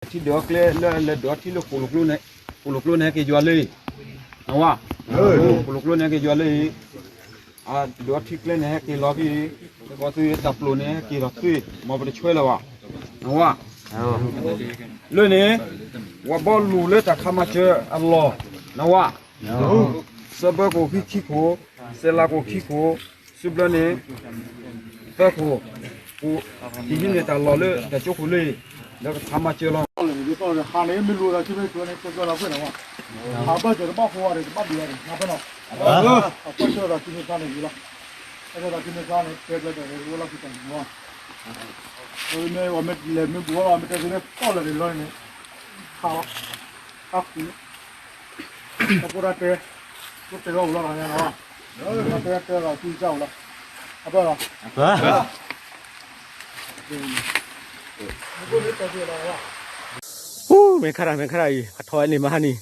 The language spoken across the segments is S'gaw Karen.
ထံဒုးအီၣ်ကျဲလၢလဲၤဒုးအီၣ်ထံလၢဃိၣ်လိာ်ကျိန့ၣ်, ဃိၣ်လိာ်ကျိန့ၣ်ဟဲက့ၤယွၤလၢအံၤ, နဝဲ, ဃိၣ်လိာ်ကျိန့ၣ်ဟဲက့ၤယွၤလၢအံၤ, ဒုးအီၣ်ထံကျဲန့ၣ်ဟဲက့ၤလီၤဖဲအံၤ, တကီၢ်သုတၢ်ပျိာ်န့ၣ်ဟဲက့ၤလီၤသု, မ်ပတဆွဲလၢၤဘၣ်, နဝဲ, လၢန့ၣ်, ဝၤဘီလူၤလၢတၢ်ခါမၤစၢၤအလီၢ်, နဝဲ, စၢဘၢကအိၣ်ခံခံခိၣ်, စဲးလးကအိၣ်ခံခိၣ်, စုဘျၢန့ၣ်, သၢခိၣ်, ကဟံးန့ၢ်တၢ်လီၢ်လၢတၢ်ကၠိခိၣ်လၢအံၤ, လၢကခါမၤစၢၤလီၤ. ဟးန့ၣ်မ့ၢ်လိာ်သးခံမ့ၢ်ကျိၤန့ၣ် ကဲကၢလီၤဖဲန့ၣ်ဝဲ, ဟးဘၣ်စၢၤတဘၣ်ဖိဝဲဒီး တဘၣ်ဒံးဝဲဒီး နဖဲနီၤ, အကွၢ်ဆၢဒီးခံမ့ၢ်ကျါန့ၣ်ဝံၤလီၤ, အဆၢဒီးခံမ့ၢ်ကျါန့ၣ် တဲကျဲတၢ်န့ၣ် အိၣ်လီၤခံတၢ်န့ၣ်ဝဲ, မ့ၢ်ဝဲမ့ၢ်လဲၤမ့ၢ်ဘူးလီၤ မ့ၢ်တဲသုန့ၣ် ပီၣ်လၢာ်န့ၣ်လီၤန့ၣ်, ခါလီၤ, ခါဃုာ် တၢ်ဖိတၢ်တဲ, ကတဲလီၤဝဲလီၤတၢ်ညါနီၤ, တဲတဲလီၤသူကၢ်ဝဲလီၤ, အပၢ်လီၤ, အိ မဲာ်ခါတၢ် မဲာ်ခါတၢ်အံၤ အထီၣ်ဝဲန့ၣ်မဟါန့ၣ်,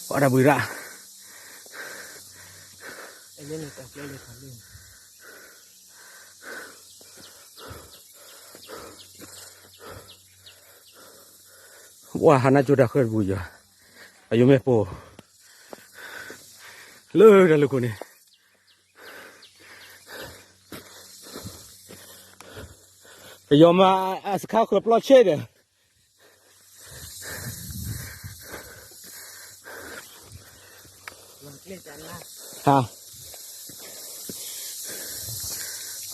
အီၣ်တၢ်ဘှံးရၣ် ပှၤဟးနါကၠိတၢ်ဃၢတပူၤယွၤ, အယိၤမ့ၢ်ပိာ်, လၢတၢ်လၢခိၣ်န့ၣ်, ပယီၤမၤအစခါဃၢၤပျီဆဲးဒီး ဟါ,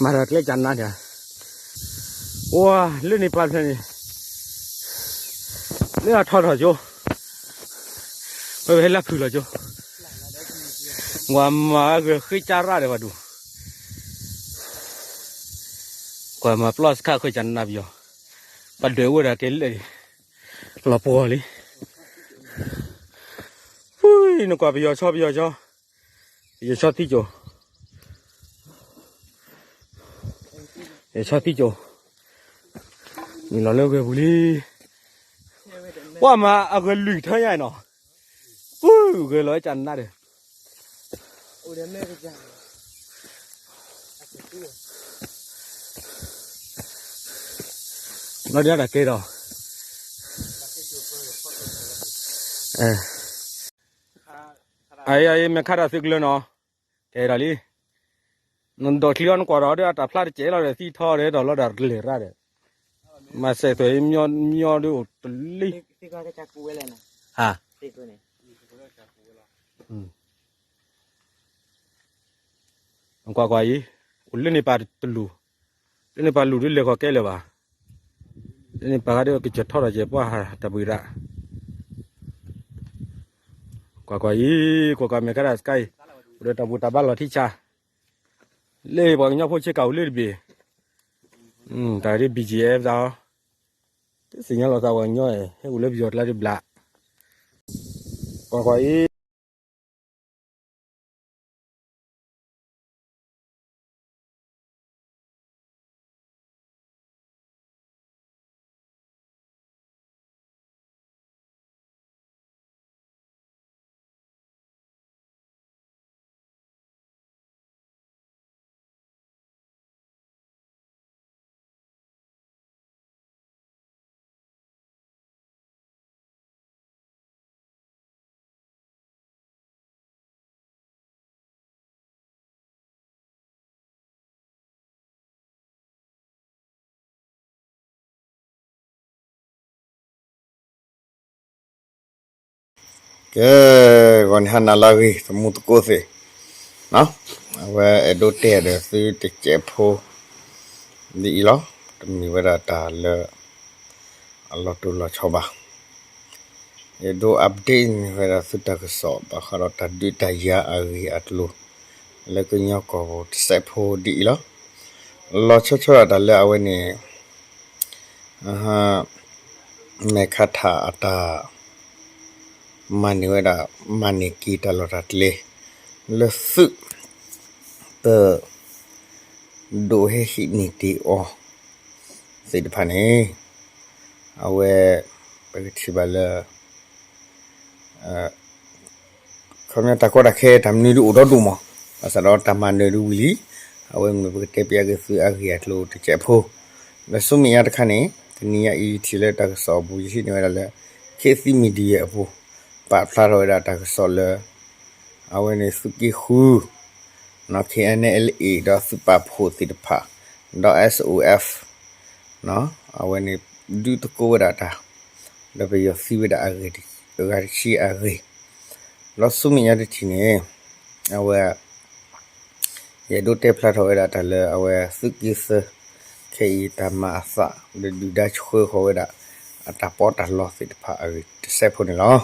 မၤတၢ်ကျဲကနါန့ၣ်, အိ လၢန့ၣ်ပှၤဖျဲၣ်န့ၣ်, လၢအထီၣ်ထီၣ်ကၠိ, ဝဲဝဲဟဲလၢဖုၣ်လီၤကၠိ, ကွၢ်မၤဂဲၤဃ့ကၢ်ရၣ်ဒီးပှၤဒူၣ်, ကွၢ်မၤပျီစခါဃၢၤကနါပယီၤ, ပှၤဒွဲၣ်ဝဲဒၣ်ကဲလဲၣ်, လီၤပှီၢ်လံ, နကွၢ်ပယီၤဆီ ပယီၤဆီ, ပယီၤဆီသံကၠိ, ပယီၤဆီသံကၠိ, နုာ်လီၤလၢဂဲၤပူၤလံ, ပှၤမၤအဂဲၤလွံၢ်ထၢညါနီၤ, ပှၤဂဲၤလီၤဝဲကနါဒီး လီၤဒၣ်တၢ်ကဲဒီး, အအံၤ မဲာ်ခါတၢ်သုကလၢနီၤ, ကဲဒီးလံ, နဒိးချံအီၤနကွၢ်ဒီး ဒီးအတၢ်ဖျါတကဲလီၤဒီး သံထီဒီး ဒီးလီၤဒၣ်တကလဲၤရၣ်ဒီး, မၤစဲးသွဲၣ် မညီဒုးအိၣ်တလံ, ဟါ, ကွၢ်ကွၢ်အံၤ, အိၣ်လၢန့ၣ်ပာ်တလူၢ်, လၢန့ၣ်ပာ်လူၢ်ဒုးလဲၤခီၣ်ကဲလၢၤဘၣ်, လၢန့ၣ်ပာ်ဂၤဒုးကစၢၢ်ထီၣ်ထီၣ်ကဲပှၤဟးတၢ်ဘှံးရၣ်, ကွၢ်ကွၢ်အံၤ, ကွၢ်ကွၢ်မဲာ်ခါတၢ်စကါအံၤ, အိၣ်ဒီးတၢ်ဘူၣ်တၢ်ဘါလီၤထံဆါ, လၢပှၤကညီဖိဆ့ကၤအိၣ်လၢတဘ့ၣ်, တၢ်ဒ် ဘီၣ်ကၠံၣ်အဲၣ် သးအီၤ, တသ့ၣ်ညါလီၤသးပှၤကညီ, ဟဲအိၣ်လၢပယီၤကျါဒ်ဘျး, ကွၢ်ကွၢ်အံၤ ကဲ, ဂီၤနံၤဟါနၤလၢအဂ့ၤ သမူသကိးသ့ၣ်, အဝဲအဲၣ်ဒိးတဲဒီးသုတစဲးဖိ ဒ်အံၤလီၤ. တမ့ၢ်ဝဲဒၣ်တၢ်လၢ အလီၤတိၢ်လီၤဆီဘၣ်. အဲၣ်ဒိး update န့ၢ်ဝဲဒၣ်သုတၢ်ကစီၣ် ဘၣ်ဃးဒီးတၢ်ဒုးတၢ်ယၤအဂ့ၢ်အကျိၤ လၢကညီကီၢ်ပူၤတစဲးဖိဒ်အံၤလီၤ. လီၤဆီဆီဒၣ်တၢ်လၢအဝဲန့ၣ် မဲာ်ခါထၣ်အတၢ်မၤန့ၢ်ဝဲဒၣ် မၤန့ၢ်က့ၤတၢ်လီၢ်တၢ်ကျဲ လၢသုး ပဒိၣ်ဟဲဟံးန့ၢ်တ့ၢ်အီၤသ့ၣ်တဖၣ်န့ၣ် အဝဲ ပကထံၣ်ဘၣ်လၢ ခီပညီတၢ်ကီတၢ်ခဲတၢ်မနုၤဒုးအိၣ်ဒီဒူၣ်မး, ဘၣ်ဆၣ်ဒီးတၢ်မၤနၢၤဒုးဝံၤလံ. အဝဲမ့ၢ်ပကတဲပျးက့ၤသုအဂ့ၢ်အကျိၤတစဲးဖိ, လၢဆူမဲာ်ညါတခါန့ၣ် တနံၤညါအံၤ ယထံၣ်လၢတၢ်ကစီၣ်အပူၤ ယဟံးန့ၢ်ဝဲဒၣ်လၢ ခေတ်သစ် Media အပူၤ ပာ်ဖျါထီၣ်ဝဲဒၣ်တၢ်ကစီၣ်လၢ အဝဲန့ၣ်သုးက့ဃု KNLA ဒီးသုးပာ်ဖှိၣ်သ့ၣ်တဖၣ် ဒီး S O F အဝဲန့ၣ် ဒုးသကိးဝဲဒၣ်တၢ် ဒီးပယီၤသံဝဲဒၣ်အဂၤတဆံအဂ့ၢ်, ဒီးဆူမဲာ်ညါတထံၣ်န့ၣ် အဝဲ ယအဲၣ်ဒိးတဲဖျါထီၣ်ဝဲဒၣ်တၢ်လၢအဝဲသုးက့သၢ ခဲအံၤတၢ်မၤအသး ဒီးဒုၣ်ဒါဆှၢဃီၤဝဲဒၣ် အတၢ်ပီးတၢ်လီသ့ၣ်တဖၣ်အဂ့ၢ်တစဲးဖိန့ၣ်လီၤ.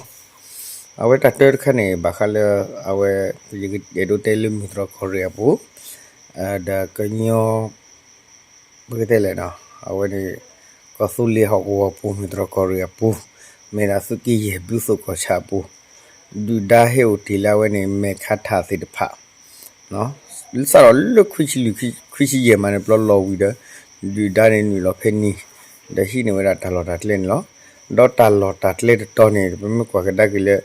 အဝဲတၢ်တၢတခါန့ၣ် ဘၣ်ဃးလၢ အဝဲ ယအဲၣ်ဒိးတဲလၢမ့ၢ်တြီၢ်ကီၢ်ရ့ၣ်အပူၤ ဒီးကညီ ပကတဲလဲၣ်နီၤ အဝဲန့ၣ် ကီၢ်သူလ့ၤဟီၣ်ကဝီၤပူၤ မ့ၢ်တြီၢ်ကီၢ်ရ့ၣ်အပူၤ မ့ၢ်ဒၣ်သုးက့ယဲၢ်ဘုသိၣ်ကီၢ်ဆၣ်အပူၤ ဒုၣ်ဒါဟဲအိၣ်တ့ၢ်လၢအဝဲန့ၣ် မဲၢ်ခါထၣ်သ့ၣ်တဖၣ် စးထီၣ်လၢခွံဆံလွံၢ် ခွံဆံယဲၢ်မးန့ၣ် ပျီလီၤဝံၤဒီး ဒုၣ်ဒါန့ၣ်နုာ်လီၤဖဲန့ၣ် ဒီးဟံးန့ၢ်ဝဲဒၣ်တၢ်လီၢ်တၢ်ကျဲန့ၣ်လီၤ. ဒီးတၢ်လီၢ်တၢ်ကျဲတတီၤန့ၣ် ပမ့ၢ်ကွၢ်ကဒါက့ၤလၢ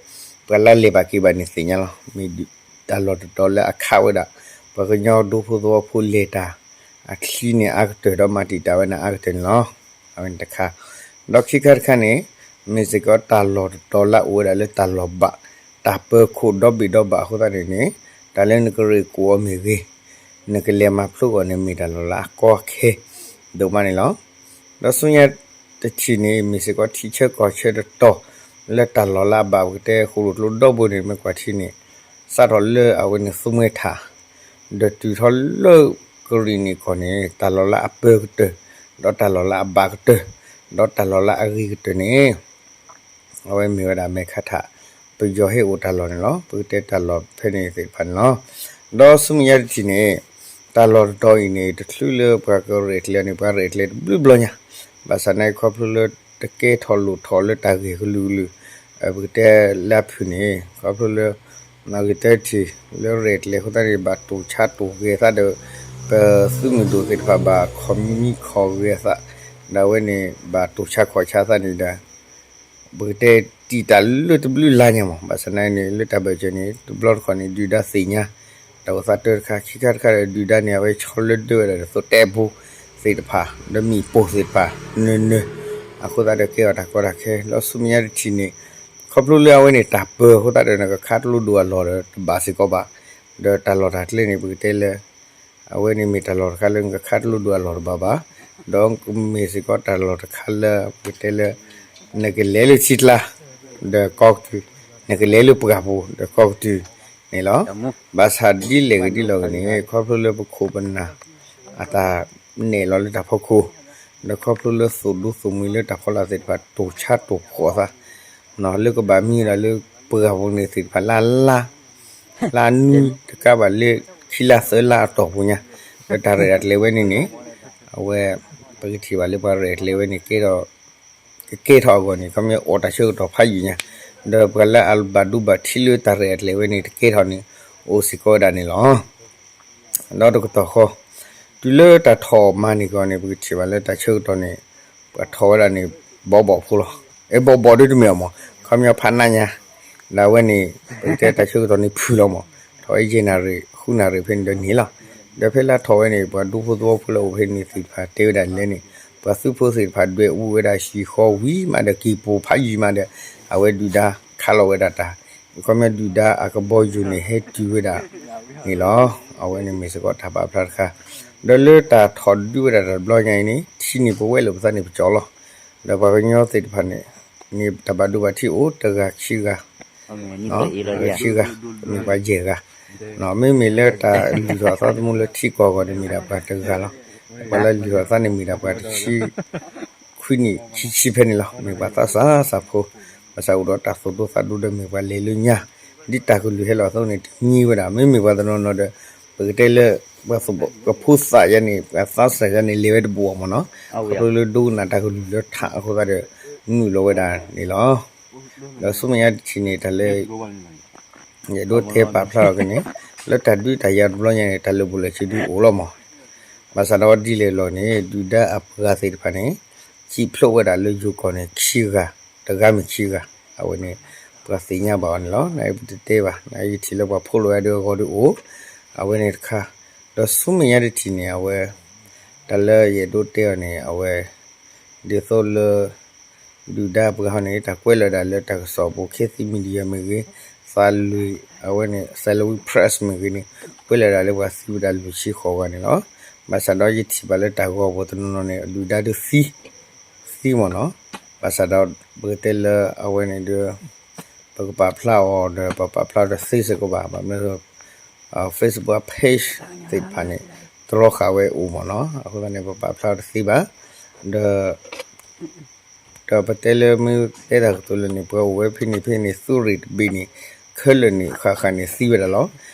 ပှၤလၢလဲၤဘၣ်က့ၤဘၣ်န့ၣ်သ့ၣ်ညါလီၤ. မ့ၢ်တၢ်လီၢ်တတီၤလၢအခးဝဲဒၣ် ပှၤကညီဒူဖိသဝီဖိလဲၤတၢ် အချံန့ၣ်အါကတၢၢ်ဒီးမၤတံာ်တာ်ဝဲန့ၣ်အါကတၢၢ်န့ၣ်လီၤ. အဝဲန့ၣ်တခါ ဒီးခံခါတခါန့ၣ် မ့ၢ်စ့ၢ်ကီးတၢ်လီၢ်တတီၤလၢအအိၣ်ဝဲဒၣ်လၢတၢ်လီၢ်ဘၣ် တၢ်ပၢၤခိၣ်ဒီဘ့ၣ်ဒီဘၣ်အဃိသတးန့ၣ်န့ၣ် တၢ်လၢနကရ့ၣ်ကိးအီၤမ့ၢ်ဂ့ၤ နကလဲၤမၤဖျိအီၤန့ၣ် မ့ၢ်တၢ်လီၢ်လၢအကီအခဲ ဒိၣ်မးန့ၣ်လီၤ. ဒီးဆူညါတထံၣ်န့ၣ် မ့ၢ်စ့ၢ်ကီးထံဆၢကီၢ်ဆၢတတီၤ လၢတၢ်လီၢ်လၢအဘၣ်ပကတဲဃိၣ်လိၣ်ကျိဒီဘိန့ၣ် မ့ၢ်ကွၢ်ထံန့ၣ် စးထီၣ်လၢအဝဲန့ၣ်သူမှဲထၣ် ဒီးတုၤထီၣ်လၢကရံၣ်နံၣ်ကီၢ်န့ၣ် တၢ်လီၢ်လၢအပၢၤကတၢၢ် ဒီးတၢ်လီၢ်လၢအဘၣ်ကတၢၢ် ဒီးတၢ်လီၢ်လၢအဂ့ၤကတၢၢ်န့ၣ် အဝဲမ့ၢ်ဝဲဒၣ်မဲၢ်ခါထၣ် ပယီၤဟဲအိၣ်တၢ်လီၢ်န့ၣ်လီၤ. ပကတဲတၢ်လီၢ်ဖဲန့ၣ်သ့ၣ်တဖၣ်န့ၣ်လီၤ. ဒီးဆူမဲာ်ညါတထံၣ်န့ၣ် တၢ်လီၢ်တတီၤအံၤန့ၣ် တချုးလၢပှၤကရဲၣ်ကျဲၤန့ၣ် ပှၤရဲၣ်ကျဲၤတဘျုးဘျီညါ ဘၣ်ဆၣ်နာ်က့ခီဖျိလၢတကဲထီၣ်လိၣ်ထီၣ်လၢတၢ်ဂ့ၢ်ကလုာ်ကလုာ် ပကတဲလၢအဖုၣ်န့ၣ် ခီဖျိလၢ အဂ့ၢ်တထံၣ် လၢရဲၣ်ကျဲၤအဃိသတးန့ၣ် ဘၣ်တိၢ်ဆါတိၢ်ဂဲၤသးဒီး ပသုးမုၢ်ဒိၣ်သ့ၣ်တဖၣ်ဘၣ်ခီၣ်မံခီၣ်ဂဲၤသး ဒီးအဝဲန့ၣ် ဘၣ်တိၢ်ဆါခီၣ်ဆါသးန့ၣ်ဒီး ပကတဲတံာ်တာ်လၢတဘျုးလါညါမး ဘၣ်ဆၣ်နာ်က့န့ၣ် လၢတၢ်ဘၢၣ်စၢၤန့ၣ် တဘျီတခီၣ်န့ၣ် ဒုၣ်ဒါသ့ၣ်ညါ တၢ်အိၣ်သးတၢတခါ ခံခါတခါဒီး ဒုၣ်ဒါန့ၣ် အဝဲဆီလၢဒၢဝဲဒၣ်ဒီးသိးတဲပူၤသ့ၣ်တဖၣ် ဒီးမ့ၣ်ပိၢ်သ့ၣ်တဖၣ် နၢၤနၢၤ အဃိသတးဒီးကဲထီၣ်တၢ်ကီတၢ်ခဲ ဒီးဆူမဲာ်ညါတထံၣ်န့ၣ် ခီဖျိလၢအဝဲန့ၣ်တၢ်ပၢၤအဃိသတးဒီး နကခးတလိၣ်ဒိၣ်အလီၢ်ဒီးတဘၣ်စ့ၢ်ကီးဘၣ် ဒီးတၢ်လီၢ်တၢ်ကျဲန့ၣ် ပကတဲလၢ အဝဲန့ၣ်မ့ၢ်တၢ်လီၢ်တခါလၢနကခးတလိၣ်ဒိၣ်အလီၢ်တဘၣ်ဘၣ်, ဒီးမ့ၢ်စ့ၢ်ကီးတၢ်လီၢ်တခါလၢ ပကတဲလၢ နကလဲၤလၢထံကျါ ဒီးကီၢ်ကတုၤ နကလဲၤလၢပှၢ်ပူၤ ဒီးကီၢ်ကတုၤန့ၣ်လီၤ. ဘၣ်ဆၣ်ဒ်လဲၣ်ဂ့ၤဒ်လဲၣ်ဂ့ၤန့ၣ် ခီဖျိလၢပခိၣ်ပနၢ် အတၢ်နဲၣ်လီၤလၢတၢ်ဖီခိၣ်, ဒီးခီဖျိလၢသိၣ်ဒူသိၣ်မှံၤလၢတၢ်ဖီလာ်သ့ၣ်တဖၣ် တိၢ်ဆါတိၢ်ဖှီၣ်သး လၢကဘၣ်မံဒၣ်လၢပှၢ်ပူၤန့ၣ်သ့ၣ်တဖၣ်လၢ်လၢ် လၢနွံတကးဘၣ်လၢ ခံလါသၢလါအတီၢ်ပူၤညါ, ဒီးတၢ်ရဲၣ်တၢ်ကျဲၤဝဲန့ၣ်န့ၣ် အဝဲ ပကထံၣ်ဘၣ်လၢပှၤရဲၣ်ကျဲၤဝဲန့ၣ် ကဲထီၣ် ကကဲထီၣ်အဂီၢ်န့ၣ် ခီပညီအိၣ်တၢ်ဆၢကတီၢ်ဖးယံာ်ညါ, ဒီးပှၤလၢအဘၣ်ဒိဘၣ်ထံးလၢတၢ်ရဲၣ်တၢ်ကျဲၤဝဲန့ၣ် တကဲထီၣ်န့ၣ် အိၣ်စ့ၢ်ကီးဝဲဒၣ်န့ၣ်လီၤ. ဒီးတကတီၢ်ဃီ တုၤလၢတၢ်ထီၣ်မၤန့ၢ်ကီးန့ၣ် ပကထံၣ်ဘၣ်လၢတၢ်ဆၢကတီၢ်န့ၣ် ပှၤထီၣ်ဝဲဒၣ်န့ၣ် ဘီဘီၣ်ဖိလီၤ. အဲ ဘီဘီၣ်ဒ်တမ့ၢ်အီၤမး ခီပညီဖးနးညါ, ဒီးအဝဲန့ၣ် ပကတဲတၢ်ဆၢကတီၢ်န့ၣ်ဖုၣ်လီၤမး, ထီၣ်ဝဲယဲၢ်နၣ်ရံၣ် ဃုနၣ်ရံၣ်ဖဲန့ၣ်ဒီးန့ၣ်လီၤ. ဒီးဖဲလၢထီၣ်ဝဲန့ၣ် ပှၤဒူဖိသဝီဖိလၢအိၣ်ဖဲန့ၣ်သ့ၣ်တဖၣ်တဲဝဲဒၣ်လဲၣ်န့ၣ် ပှၤသုးဖိသ့ၣ်တဖၣ်ဒွဲၣ်အူဝဲဒၣ်ဟံၣ်ဃီဝံၤမးဒီးက့ၤပိာ်ဖးယံာ်မးဒီး အဝဲဒုၣ်ဒါခးလီၤဝဲဒၣ်တၢ် ခီပညီဒုၣ်ဒါအကဘီယူၤန့ၣ်ဟဲတုၤဝဲဒၣ်န့ၣ်လီၤ. အဝဲန့ၣ်မ့ၢ်စ့ၢ်ကီးတၢ်ပာ်ဖျါတခါ, ဒီးလၢတၢ်ထီၣ်ဒုးဝဲဒၣ်တဘျီညါအံၤန့ၣ် ထံန့ၣ်ပဝဲလိာ်ပသးန့ၣ်ပကၠီလီၤ. ဒီးပှၤကညီသ့ၣ်တဖၣ်န့ၣ် န့ၣ်တၢ်ဘၣ်ဒိဘၣ်ထံးအိၣ်တဂၤခံဂၤ တဂၤခံဂၤ မ့ၢ်ပှၤယဲၢ်ဂၤ, မ့မ့ၢ်လၢတၢ်လုၢ်ထီၣ်အသးသမူလၢထံကီၢ်အဂီၢ်န့ၣ်မ့ၢ်ဒၣ်ပှၤတဂၤလီၤ. ပှၤလၢလုၢ်ထီၣ်အသးန့ၣ်မ့ၢ်ဒၣ်ပှၤတဆံ ခွံနံၣ်ဆံဆံဖဲန့ၣ်လီၤ. မ့ၢ်ပှၤသးစၢ်သးဖိ, ဘၣ်ဆၣ်အိၣ်ဒီးတၢ်သိၣ်ဒူသးဒူဒီးမ့ၢ်ပှၤလဲၤလၢညါ, ဒ်တၢ်ကလုၢ်ဟဲလီၤအသိးန့ၣ် တမံဝဲဒၣ်, မ့မ့ၢ်ပှၤတနီၤနီၤဒီး ပကတဲလၢ ပှၤကဖိသၣ်ယါန့ၣ် ပှၤသးစၢ်ယါန့ၣ် လဲၤဝဲတဘူးအီၤမးနီၤ, ခီဖျိလၢဒိကနၣ်တၢ်ကလုၢ်လၢထးအဃိသတးဒီး နုာ်လီၤဝဲဒၣ်န့ၣ်လီၤ. ဒီးဆူမဲာ်ညါတထံၣ်န့ၣ် တၢ်လၢ ယအဲၣ်ဒိးတဲပာ်ဖျါအီၤက့ၤန့ၣ် လၢတၢ်ဒုးတၢ်ယၤတဘျီညါန့ၣ် တၢ်လၢာ်ဘူၣ်လၢာ်စ့ဒုအိၣ်လီၤမး, ဘၣ်ဆၣ်ဒီးဒ်လဲၣ်လီၤန့ၣ် ဒုၣ်ဒါအပှၤသ့ၣ်တဖၣ်န့ၣ် စံၣ်ဖျိးဝဲဒၣ်လၢယိၤကီၢ်န့ၣ် ခံဂၤ, တဂၤမ့ၢ်ခံဂၤ, အဝဲန့ၣ် ပှၤသ့ၣ်ညါဘၣ်အီၤန့ၣ်လီၤ. နပတတဲဘၣ်, နယထံၣ်လၢပှၤဖိးလိာ်ဝဲဒၣ်အဂီၢ်ဒုအိၣ်, အဝဲန့ၣ်တခါ, ဒီးဆူမဲာ်ညါတထံၣ်န့ၣ် အဝဲ တၢ်လၢယအဲၣ်ဒိးတဲအီၤန့ၣ် အဝဲ ဒ်သိးလၢ ဒုၣ်ဒါပှၤဟီန့ၣ် တၢ်ကွဲးလီၤဒၣ်လၢတၢ်ကစီၣ်ပူၤ ခေတ်သစ် Media မ့ၢ်ဂ့ၤ, သးလွံၢ် အဝဲန့ၣ် Salween Press မ့ၢ်ဂ့ၤန့ၣ် ကွဲးလီၤဒၣ်လၢပှၤသံဝဲဒၣ်လွံၢ်ဆံဃိးဂၤန့ၣ်လီၤ. ဘၣ်ဆၣ်ဒီးယထံၣ်ဘၣ်လၢတၢ်ဂီၤပူၤတနီၤနီၤန့ၣ် ဒုၣ်ဒါဒုးသံ သံမ့ၢ်နီၤ. ဘၣ်ဆၣ်ဒီးပကတဲလၢအဝဲန့ၣ်ဒီး ပကပာ်ဖျါအီၤဒီး ပပာ်ဖျါအီၤတသ့စ့ၢ်ကီးဘၣ်, ဘၣ်မနုၤ Facebook page သ့ၣ်တဖၣ်န့ၣ် တြီဃာ်ဝဲအိၣ်မ့ၢ်နီၤ, အဃိသတးန့ၣ် ပပာ်ဖျါအီၤတသ့ဘၣ်, ဒီး ဒီးပတဲလၢမ့ၢ်တဲတၢ်ကတိၤလၢန့ၣ် ပှၤအိၣ်ဝဲဖဲန့ၣ်ဖဲန့ၣ် သုးရ့ၣ်တဘ့ၣ်န့ၣ် ခဲလၢာ်န့ၣ် ဃၣ်ဃၣ်န့ၣ်သံဝဲဒၣ်လီၤ.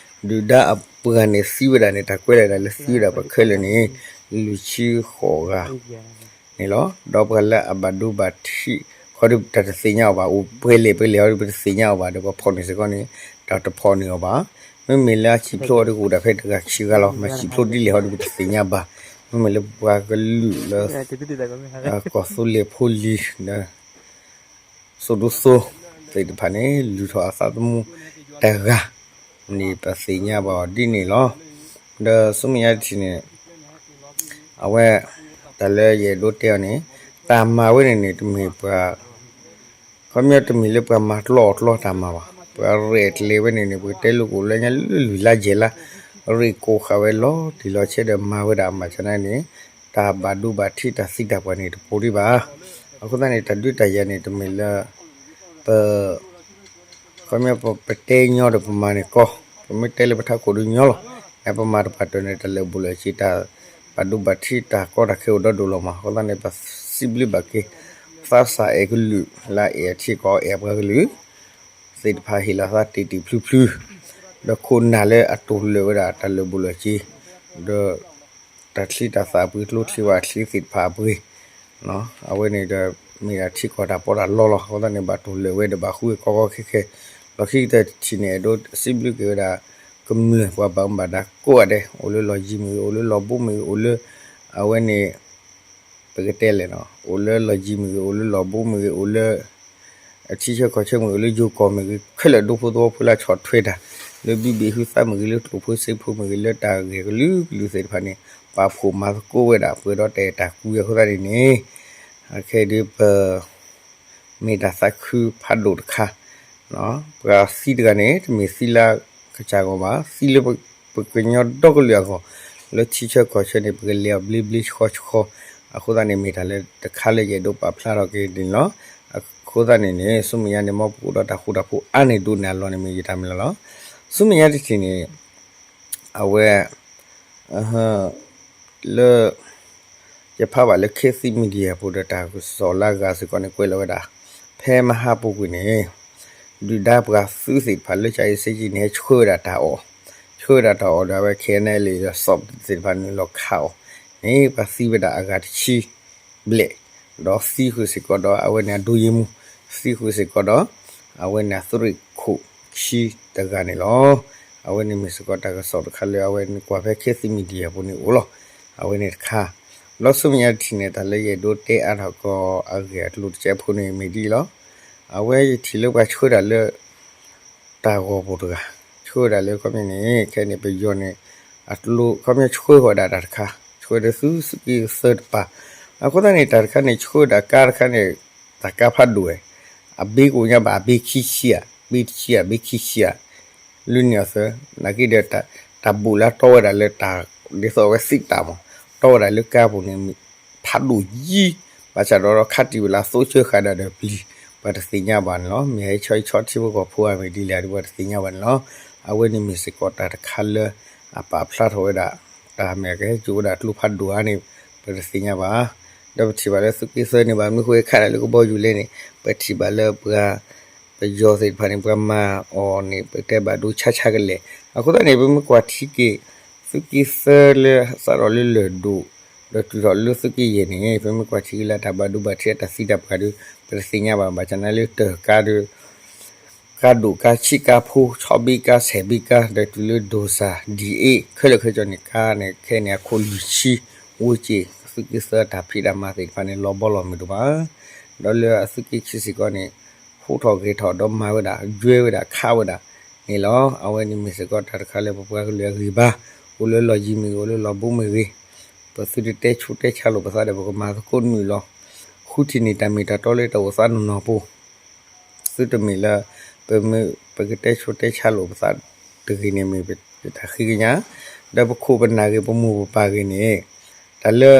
ဒုၣ်ဒါအပှၤန့ၣ်သံဝဲဒၣ်န့ၣ် တၢ်ကွဲးလီၤဒၣ်လၢသံဝဲဒၣ်ပှၤခဲလၢာ်န့ၣ် လွံၢ်ဆံဃိးဂၤ န့ၣ်လီၤ. ဒီးပှၤလၢအဘၣ်ဒိဘၣ်ထံးဃီဒီး ပတသ့ၣ်ညါအီၤဘၣ်, အိၣ်ပှဲၤလဲၣ်ပှဲၤလဲၣ်ဃီဒီး ပတသ့ၣ်ညါအီၤဘၣ်, ဒီးပှၤဖီၣ်န့ၢ်စ့ၢ်ကီးန့ၣ် တၢ်တဖီၣ်န့ၢ်အီၤဘၣ်. မ့မ့ၢ်လၢအစံၣ်ဖျိအီၤဒီး ကအိၣ်ဒၣ်ဖဲတဂၤခံဂၤလီၤ. မ့ၢ်စံၣ်ဖျိဒ်လဲၣ်ဃီဒီး ပတသ့ၣ်ညါဘၣ်. မ့မ့ၢ်လၢပှၤကလုာ်လၢ ကီၢ်သူလ့ၤဖိလံၤ ဒီး စိဒိသိသ့ၣ်တဖၣ်န့ၣ် လုၢ်ထီၣ်အသးသမူတဂၤန့ၣ် ပသ့ၣ်ညါဘၣ်အီၤဒ်န့ၣ်လီၤ. ဒီးဆူမဲာ်ညါတထံၣ်န့ၣ် အဝဲ တၢ်လၢယအဲၣ်ဒိးတဲအီၤန့ၣ် တၢ်မၤဝဲန့ၣ်န့ၣ် တမ့ၢ်ပှၤ ခီပညီတမ့ၢ်လၢပှၤမၤကျီအီၤကျီတၢ်မၤဘၣ်. ပှၤရဲၣ်ကျဲၤဝဲန့ၣ်န့ၣ် ပကတဲလိာ်ကအိၣ်လၢညါလၢလွံၢ်လါယဲၢ်လါ ရ့ၣ်ကိးဃာ်ဝဲလီၤတံၢ်လီၤဆဲးဒီးမၤဝဲဒၣ်အမၤစၢၤန့ၣ် တၢ်ဘၣ်ဒိဘၣ်ထံးတၢ်သံတၢ်ပှၢ်န့ၣ်တပိၤဒံးဘၣ်. အဃိသတးန့ၣ် တၢ်ဒုးတၢ်ယၤန့ၣ် တမ့ၢ်လၢ ပ ခီပညီပတဲညီဒီးပမၤန့ၣ်ကီ, ပမ့ၢ်တဲလၢပထးခိၣ်ဒုးညီလီၤ. နပမၤတပာ်တၢၢ်န့ၣ် တၢ်လၢာ်ဘူၣ်လၢာ်စ့ၤ တၢ်ဘၣ်ဒိဘၣ်ထံးတၢ်ကီတၢ်ခဲအိၣ်ဒီဒိၣ်လီၤမး. အဃိသတးန့ၣ် ပစံးဘျုးဘၣ်က့ၤ သးစၢ်အဲၣ်ကလုာ် လၢအအဲၣ်အထံအကီၢ် အဲၣ်ပှၤကလုာ် သ့ၣ်တဖၣ်ဟ့ၣ်လီၤသးတ့ၢ်တ့ၢ်ဖျုဖျု ဒီးခိၣ်နၢ်လၢအတိၢ်လၢာ်ဝဲဒၣ်တၢ်လၢာ်ဘူၣ်လၢာ်စ့ၤ ဒီး တၢ်ချံတၢ်သၣ်အပှ့ၤ ကျိချံဝၣ်ချံသ့ၣ်တဖၣ်အပှ့ၤ အဝဲန့ၣ်ဒီး မ့ၢ်ဒၣ်ထံကီၢ်တၢ်ပီးတၢ်လီလီၤ. အဃိသတးန့ၣ် ဘၣ်တိၢ်လၢာ်ဝဲဒီးဘၣ်ဃုကီကီခဲခဲ လီၢ်ခံကတၢၢ်တထံၣ်န့ၣ် အဲၣ်ဒိးစံးဘျုးက့ၤဝဲဒၣ် ကမျၢၢ်ပှၤဘၣ်မူဘၣ်ဒါကိးဂၤဒဲး အိၣ်လၢလီၢ်ယံၤမ့ၢ်ဂ့ၤ အိၣ်လၢလီၢ်ဘူးမ့ၢ်ဂ့ၤ အိၣ်လၢ အဝဲန့ၣ် ပကတဲလဲၣ်နီၤ အိၣ်လၢလီၢ်ယံၤမ့ၢ်ဂ့ၤ အိၣ်လၢလီၢ်ဘူးမ့ၢ်ဂ့ၤ အိၣ်လၢ အထံဆၢကီၢ်ဆၢမ့ၢ်ဂ့ၤ အိၣ်လၢယိၤကီၢ်မ့ၢ်ဂ့ၤ ခဲလၢာ်ဒူဖိသဝီဖိလၢဆီၣ်ထွဲတၢ် လၢဘံဘ့ၣ်ဟုသးမ့ၢ်ဂ့ၤ လၢကျိၣ်ဖိစ့ဖိမ့ၢ်ဂ့ၤ လၢတၢ်ဂ့ၢ်ကလုာ်ကလုာ်သ့ၣ်တဖၣ်န့ၣ် ပာ်ဖှိၣ်မၤသကိးဝဲဒၣ် ပှဲၤဒီးတၢ်အဲၣ်တၢ်ကွံအဃိသတးန့ၣ်န့ၣ် အခဲအံၤဒ်ပ မ့ၢ်တၢ်သးခုဖးဒိၣ်တခါ ပှၤသံတဂၤန့ၣ် တမ့ၢ်သံလၢကစၢ်ဂီၢ်ဘၣ်, သံလၢပကညီဒီကလုာ်အဂီၢ်, လၢထံဆၢကီၢ်ဆၢန့ၣ် ပကလဲၤအီၤဘျ့ဘျ့ဆှီဆှီ, အဃိသတးန့ၣ် မ့ၢ်တၢ်လၢတခါလၢယအဲၣ်ဒိးပာ်ဖျါထီၣ်က့ၤန့ၣ်လီၤ. အဃိသတးန့ၣ်န့ၣ် ဆူမဲာ်ညါန့ၣ် မ်ပအိၣ်ဒီးတၢ်ဃူတၢ်ဖိးအါန့ၢ်ဒိၣ်န့ၢ်အလီၢ်န့ၣ် မ့ၢ်ယတၢ်မ့ၢ်လီၤလီၤ. ဆူမဲာ်ညါတထံၣ်န့ၣ် အဝဲ လၢ ယဖးဘၣ်လၢ ခေတ်သစ် Media ပူၤဒီးတၢ်ကစီၣ်လၢအဂၤစ့ၢ်ကီးန့ၣ် ကွဲးလီၤဝဲဒၣ် ဖဲမဟါပူၤကွံာ်န့ၣ် ဒုၣ်ဒါပှၤသုးသ့ၣ်တဖၣ်လၢ ကၠၤအ့စ့ကၠံန့ၣ် ဟဲဆှၢဝဲဒၣ်တၢ်အီၣ်, ဆှၢဝဲဒၣ်တၢ်အီၣ်ဒီးအဝဲ ခဲအံၤန့ၣ်လၢ စီးသ့ၣ်တဖၣ်နုာ်လီၤခးအီၤန့ၣ် ပှၤသံဝဲဒၣ်အဂၤတဆံ ဘျဲၣ်, ဒီးသံဃုာ်စ့ၢ်ကီးဒီး အဝဲန့ၣ်အဒိယ့မူ, သံဃုာ်စ့ၢ်ကီးဒီး အဝဲန့ၣ်အသုးရ့ၣ်ခိၣ်ခံတဂၤန့ၣ်လီၤ. အဝဲန့ၣ်မ့ၢ်စ့ၢ်ကီးတၢ်ကစီၣ်တခါလၢအဝဲန့ၣ်ကွၢ်ဖဲ ခေတ်သစ် Media ပူၤန့ၣ်အိၣ်လီၤ. အဝဲန့ၣ်တခါ, ဘျီဆူမဲာ်ညါတထံၣ်န့ၣ် တၢ်လၢယအဲၣ်ဒိးတဲအါထီၣ်ကီးအဂ့ၢ်အကျိၤတကဲးဖိန့ၣ်မ့ၢ်ဒ်အံၤလီၤ. အဝဲယထံၣ်လၢပှၤဆှၢဒၣ်လၢ တၢ်ဂီၤပူၤတဂၤ, ဆှၢဝဲဒၣ်လၢခီပညီန့ၣ် ခဲအံၤန့ၣ် ပယီၤန့ၣ် အကျိ ခီပညီဆှၢဃီၤဒၣ်တၢ်တခါ, ဆှၢဒီးသုး သုးက့သၢတပၤ, အဃိသတးန့ၣ် တၢ်တခါန့ၣ် ဆှၢဒၣ်ကါတခါန့ၣ် တၢ်ကါဖးဒိၣ်ဝဲ, အဘ့ကိးညါဘၣ် အဘ့ခံဆံဧါ, ဘ့တဆံဧါ, ဘ့ခံဆံဧါ လၢန့ၣ်အသိး, နာ်က့ဒီး တၢ်ဘူးလၢတီဝဲဒၣ်လၢတၢ် ဒ်သိးအဝဲသ့ၣ်တၢ်မး, တီဝဲဒၣ်လၢကါပူၤန့ၣ် ဖးဒိၣ်ယံၤ, ဘၣ်ဆၣ်ဒီးခါတံၢ်ဝဲလၢအသိဆှၢဃာ်ဒၣ်ဒီးပျံၤ, ပှၤတသ့ၣ်ညါဘၣ်န့ၣ်လီၤ. မ့ၢ်ဟဲဆီဆီထံဖိကီၢ်ဖိဧါ မ့ၢ်ဒ်လဲၣ်ဒီး ပှၤတသ့ၣ်ညါဘၣ်န့ၣ်လီၤ. အဝဲန့ၣ်မ့ၢ်စ့ၢ်ကီးတၢ်တခါလၢ အပာ်ဖျါထီၣ်ဝဲဒၣ် တၢ်မ့ၢ်အကဟဲစိာ်ဝဲဒၣ်ကျိဖးဒိၣ်ဧါန့ၣ် ပတသ့ၣ်ညါဘၣ်. ဒီးပထံၣ်ဘၣ်လၢသုးက့သၢန့ၣ်ဘၣ် မ့ၢ်ဃိခးဒၣ်လၢကဘီယူၤလဲၣ်န့ၣ် ပထံၣ်ဘၣ်လၢပှၤ ပယီၤသ့ၣ်တဖၣ်န့ၣ် ပှၤမၤအီၤန့ၣ် ပတဲဘၣ်ဒိဆါဆါကလဲာ်. အဃိသတးန့ၣ် ပမ့ၢ်ကွၢ်ထံက့ၤ သုးက့သၢလၢစးထီၣ်လၢလၢၢ်ဒိၣ် ဒီးတုၤထီၣ်လၢသုးက့ယဲၢ်န့ၣ် ပမ့ၢ်ကွၢ်ထံက့ၤလၢတၢ်ဘၣ်ဒိဘၣ်ထံးအတၢ်သံတၢ်ပှၢ်ဒီး ပတသ့ၣ်ညါဘၣ် ဘၣ်ဆၣ်နာ်လၢတၢ်ကါဒီး ကါဒိၣ်ကါဆံးကါဖိ ဆီဘ့ကါ ဆဲးဘ့ကါ ဒီးတုၤလၢဒိၣ်စၢ် ဒံၣ်အ့ ခဲလၢာ်ခဲဆ့န့ၣ် ကါန့ၣ် ခဲန့ၣ် အခိၣ်လွံၢ်ဆံ ဝဲက့ၤ သုးက့သၢတၢ်ဖံးတၢ်မၤသ့ၣ်တဖၣ်န့ၣ် လီၤဘီလီၤမုၢ်ဒိၣ်မး. ဒီးလၢအသုးက့ခံစ့ၢ်ကီးန့ၣ် ဟူးထီၣ်ဂဲၤထီၣ်ဒီးမၤဝဲဒၣ် ယွဲဝဲဒၣ်ခးဝဲဒၣ်န့ၣ်လီၤ. အဝဲန့ၣ်မ့ၢ်စ့ၢ်ကီးတၢ်တခါလၢပပှၤကလုာ်အဂံၢ်ဘါ အိၣ်လၢလီၢ်ယံၤမ့ၢ်ဂ့ၤ အိၣ်လၢလီၢ်ဘူးမ့ၢ်ဂ့ၤ ပသုတတဲဆူးတဲဆါလိာ်ပသးဒီး ပကမၤသကိးနုာ်လီၤ. ဃုထံၣ်န့ၢ်တၢ်မ့ၢ်တၢ်တီလၢတၢ်အိၣ်သးနီၢ်နီၢ်အပူၤ, သုတမ့ၢ်လၢ ပမ့ၢ်ပကတဲဆိတဲဆါလိာ်ပသးတဂ့ၤန့ၣ် မ့ၢ်ပတၢ်ဃ့ကညး, ဒီးပခိၣ်ပနၢ်ဂ့ၤ ပမိၢ်ပပၢ်ဂ့ၤန့ၣ် တၢ်လၢ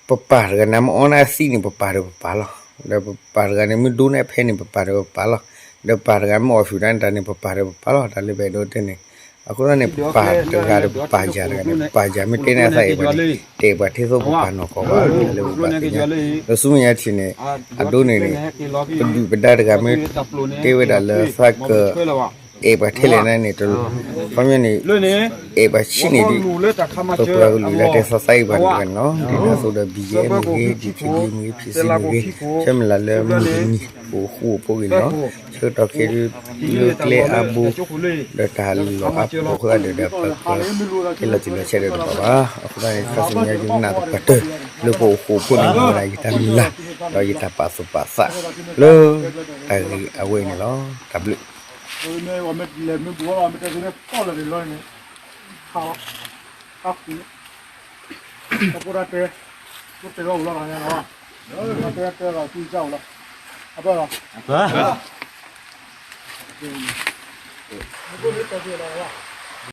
ပပၢ်တဂၤန့ၣ် မ့ၢ်အီနၤသံန့ၣ် ပပၢ်ဒီးပပၢ်လီၤ. ဒီးပပၢ်တဂၤန့ၣ် မ့ၢ်ဒိနၤဖဲန့ၣ် ပပၢ်ဒီးပပၢ်လီၤ. ဒီးပၢ်တဂၤမ့ၢ်အီၣ်ဖုၣ်တၢ်န့ၣ် တၢ်န့ၣ် ပပၢ်ဒီးပပၢ်လီၤ. တၢ်လၢပအဲၣ်ဒိးတဲန့ၣ် အဃိသတးန့ၣ် ပပၢ်တဂၤဒီးပပၢ်ယၤတဂၤန့ၣ် ပပၢ်ယၤမ့ၢ်တဲန့ၢ်အသးအဲၣ်ပှၤန့ၣ် တအဲၣ်ပှၤထဲသိးပပၢ်နီၢ်ကီၢ်ဘၣ် တၢ်လၢပဘၣ်သ့ၣ်ညါ, ဒီးဆူမဲာ်ညါထံၣ်န့ၣ် အဒိန့ၣ်န့ၣ် ပဒုၣ်ပဒါတဂၤမ့ၢ်တဲဝဲဒၣ်လၢသးက အဲၣ်ပှၤထဲလဲၣ်န့ၣ် ခီပညီန့ၣ် အဲၣ်ပှၤဆံးန့ၣ်ဒ် ပပှၤကလုာ်လၢတဲသီသးအဲၣ်ပှၤတဂၤန့ၣ်လီၤ. ဒ်န့ၣ်အသိးဒီး ဘံယဲၢ်မ့ၢ်ဂ့ၤ, ဒံၣ်ထံဒံၣ်မ့ၢ်ဂ့ၤ, ဖံးစ့မ့ၢ်ဂ့ၤ, ဆၢမုၢ်လၢ်လၢမုၢ်တနံၤ ပအိၣ်ဃူအိၣ်ဖိးဂ့ၤန့ၣ်လီၤ. ဆၢကတီၢ်ခဲအံၤ လၢကျဲအါဘိ ဒီးတၢ်လီၢ်အါဖီခိၣ်အဃိသတးဒီး ပက ဟ့ၣ်လီၤတံၢ်လီၤဆဲးဒီးတဘၣ်ဘၣ်. အဃိသတးန့ၣ် ခါဆူညါယနာ်သပှၢ်တၢၢ် လၢပအိၣ်ဃူအိၣ်ဖိးန့ၣ် မ့ၢ်ဝဲဒၣ်ယတၢ်မုၢ်လၢ် ဒီးယတၢ်ပာ်သူၣ်ပာ်သး လၢတၢ်ဂ့ၢ်အဝဲအံၤန့ၣ်လီၤ. တၢ်ဘျုး